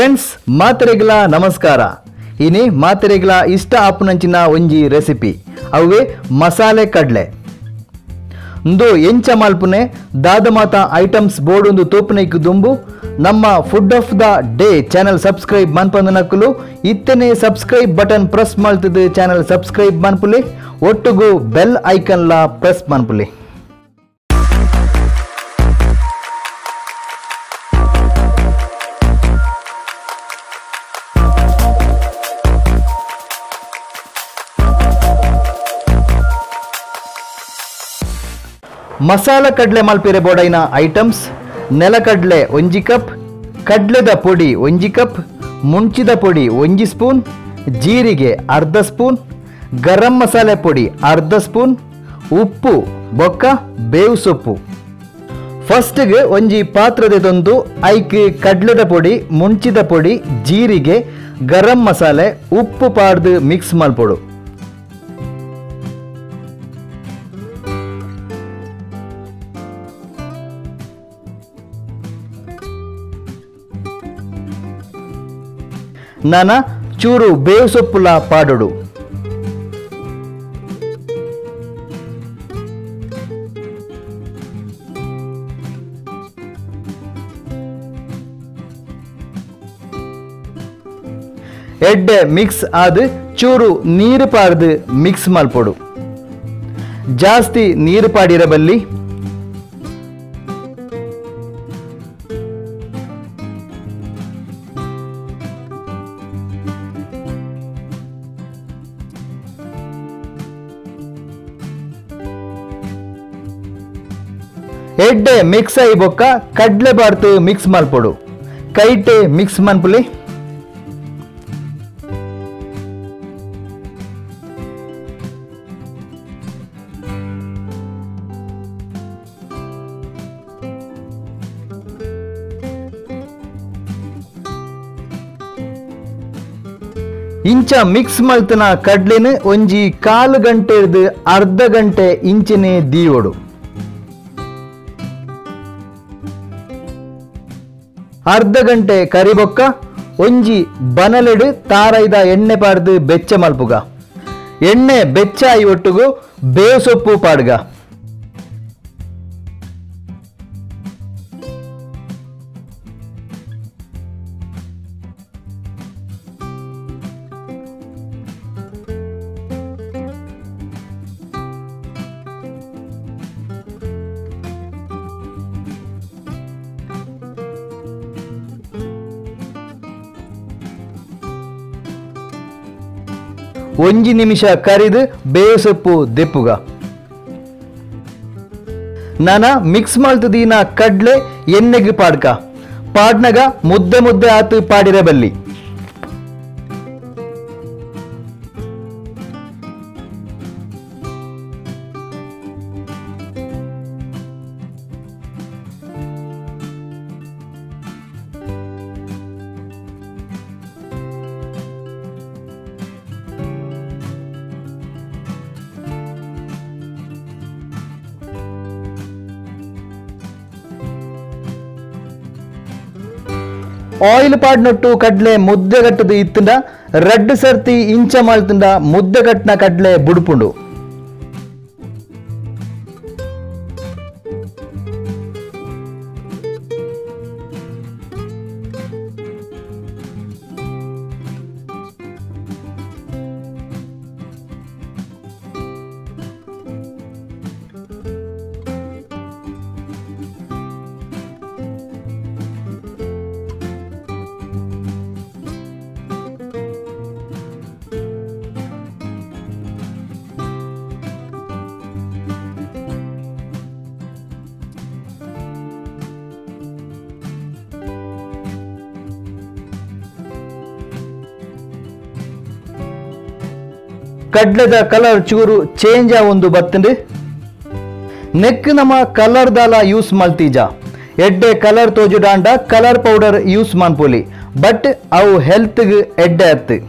Friends ಮಾತೆರೆಗ್ಲ ನಮಸ್ಕಾರ. ಇನಿ ಮಾತೆರೆಗ್ಲ ಇಷ್ಟ ಆಪುನಂಚಿನ ಒಂಜಿ ರೆಸಿಪಿ ಅವೇ ಮಸಾಲೆ ಕಡ್ಲೆ. ಇಂದು ಎಂಚ ಮಲ್ಪುನೆ ದಾದ ಮಾತ ಐಟಮ್ಸ್ ಬೋರ್ಡ್ ಒಂದು ತೋಪುನೈಕ್ ದುಂಬು ನಮ್ಮ food of the day channel subscribe ಮನ್ಪಂದನಕ್ಕಲು ಇತ್ತನೆ subscribe button press ಮಲ್ತದು channel subscribe ಮನ್ಪುಲೆ ಒಟ್ಟುಗು ಬೆಲ್ ಐಕನ್ ಲಾ ಪ್ರೆಸ್ ಮನ್ಪುಲೆ. ಮಸಾಲ ಕಡ್ಲೆ ಮಲ್ಪಿರೆ ಬೋಡೈನ ಐಟಮ್ಸ್ ನೆಲಕಡ್ಲೆ 1 ಕಪ್, ಕಡ್ಲೆದ ಪೊಡಿ 1 ಕಪ್, ಮುಂಚಿದ ಪೊಡಿ 1 ಸ್ಪೂನ್, ಜೀರಿಗೆ ಅರ್ಧ ಸ್ಪೂನ್, ಗರಂ ಮಸಾಲೆ ಪೊಡಿ ಅರ್ಧ ಸ್ಪೂನ್, ಉಪ್ಪು ಬೊಕ್ಕ ಬೇವು ಸೊಪ್ಪು. ಫಸ್ಟ್ಗೆ ಒಂಜಿ ಪಾತ್ರೆದೊಂದು ಐಕ್ ಕಡ್ಲೆದ ಪೊಡಿ, ಮುಂಚಿದ ಪೊಡಿ, ಜೀರಿಗೆ, ಗರಂ ಮಸಾಲೆ, ಉಪ್ಪು ಪಾಡ್ದು ಮಿಕ್ಸ್ ಮಲ್ಪೊಡು. ನಾನ ಚೂರು ಬೇವು ಸೊಪ್ಪುಲ ಪಾಡೋಡು. ಎಡ್ಡೆ ಮಿಕ್ಸ್ ಆದ್ ಚೂರು ನೀರು ಪಾಡ್ದು ಮಿಕ್ಸ್ ಮಲ್ಪೊಡು. ಜಾಸ್ತಿ ನೀರು ಪಾಡಿರಬಲ್ಲಿ. ಎಡ್ಡೆ ಮಿಕ್ಸ್ ಆಯಿ ಬೊಕ್ಕ ಕಡ್ಲೆ ಬಾರ್ತು ಮಿಕ್ಸ್ ಮಲ್ಪೊಡು. ಕೈಟೆ ಮಿಕ್ಸ್ ಮನ್ಪುಲಿ. ಇಂಚ ಮಿಕ್ಸ್ ಮಲ್ತನ ಕಡ್ಲೆನ ಒಂಜಿ 1/4 ಗಂಟೆರ್ದು ಅರ್ಧ ಗಂಟೆ ಇಂಚನೆ ದೀವೊಡು. ಅರ್ಧ ಗಂಟೆ ಕರಿಬೊಕ್ಕ ಒಂಜಿ ಬನಲೆಡು ತಾರೈದ ಎಣ್ಣೆ ಪಾಡ್ದು ಬೆಚ್ಚ ಮಲ್ಪುಗ. ಎಣ್ಣೆ ಬೆಚ್ಚ ಆಯಿ ಒಟ್ಟುಗು ಬೇವು ಸೊಪ್ಪು ಪಾಡ್ಗ. ಒಂಜಿ ನಿಮಿಷ ಕರಿದು ಬೇವು ಸೊಪ್ಪು ದೆಪ್ಪುಗ. ನಾನ ಮಿಕ್ಸ್ ಮಲ್ತದೀನ ಕಡ್ಲೆ ಎಣ್ಣೆಗೆ ಪಾಡ್ಕ. ಪಾಡ್ನಗ ಮುದ್ದೆ ಮುದ್ದೆ ಆತು ಪಾಡಿರಬಲ್ಲಿ. ಆಯಿಲ್ ಪಾಡ್ನೊಟ್ಟು ಕಡ್ಲೆ ಮುದ್ದೆ ಕಟ್ಟದು ಇತ್ತಂಡ ರೆಡ್ ಸರ್ತಿ ಇಂಚ ಮಲ್ತಂಡ ಮುದ್ದೆ ಕಟ್ಟನ ಕಡ್ಲೆ ಬುಡ್ಪುಂಡು. ಕಡ್ಲೆದ ಕಲರ್ ಚೂರು ಚೇಂಜ್ ಆವೊಂದು ಬತ್ತಂಡು. ನೆಕ್ ನಮ್ಮ ಕಲರ್ ದಾಲ ಯೂಸ್ ಮಲ್ತೀಜ. ಎಡ್ಡೆ ಕಲರ್ ತೋಜುಡಾಂಡ ಕಲರ್ ಪೌಡರ್ ಯೂಸ್ ಮನ್ಪೊಲಿ, ಬಟ್ ಅವು ಹೆಲ್ತ್ಗೆ ಎಡ್ಡೆ ಅತ್ತು.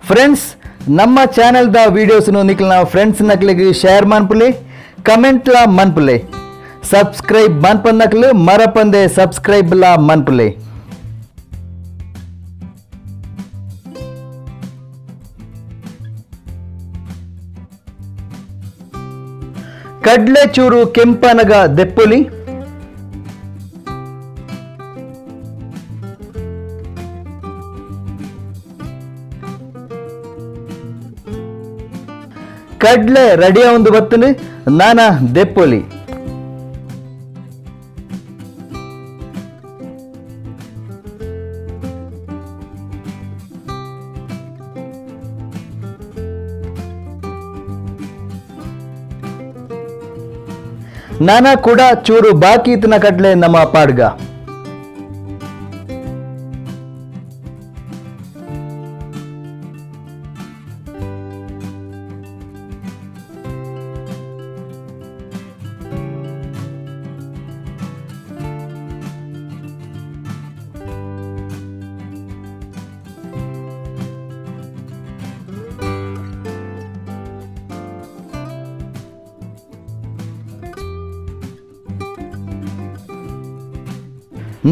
Friends ನಮ್ಮ ಚಾನೆಲ್ದ ವೀಡಿಯೋಸ್ನು ನಿಕ್ಲಿನ ಫ್ರೆಂಡ್ಸ್ ನಕ್ಲಿಗೆ ಶೇರ್ ಮನ್ಪುಲೆ, ಕಮೆಂಟ್ಲ ಮನ್ಪುಲೆ, ಸಬ್ಸ್ಕ್ರೈಬ್ ಮನ್ಪನ್ನಕ್ಲು ಮರಪಂದೆ ಸಬ್ಸ್ಕ್ರೈಬ್ಲ ಮನ್ಪುಲೆ. ಕಡ್ಲೆ ಚೂರು ಕೆಂಪನಗ ದೆಪ್ಪುಲಿ. ಕಡ್ಲೆ ರೆಡಿಯ ಒಂದು ಬತ್ತನೆ ನಾನ ದೆಪ್ಪೊಲಿ. ನಾನ ಕೂಡ ಚೂರು ಬಾಕಿ ಇತ್ತಿನ ಕಡ್ಲೆ ನಮ್ಮ ಪಾಡ್ಗ.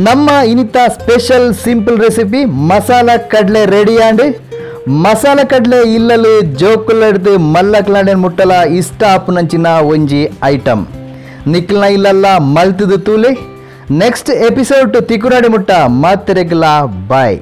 ನಮ್ಮ ಇನಿತ special simple recipe masala ಕಡಲೆ ರೆಡಿ ಆಂಡ್. ಮಸಾಲ ಕಡಲೆ ಇಲ್ಲಲು ಜೋಕುಲಡ್ದು ಮಲ್ಲಕ್ಲಾಂಡೆ ಮುಟ್ಟಲ ಇಷ್ಟ ಆಪುನಂಚಿನ ಒಂಜಿ ಐಟಮ್. ನಿಕ್ಲ್ನ ಇಲ್ಲಲ್ಲ ಮಲ್ತದು ತೂಲೆ. ನೆಕ್ಸ್ಟ್ ಎಪಿಸೋಡ್ ತಿಕುರಾಡಿ ಮುಟ್ಟ ಮಾತೆರೆಗ್ಲ ಬಾಯ್.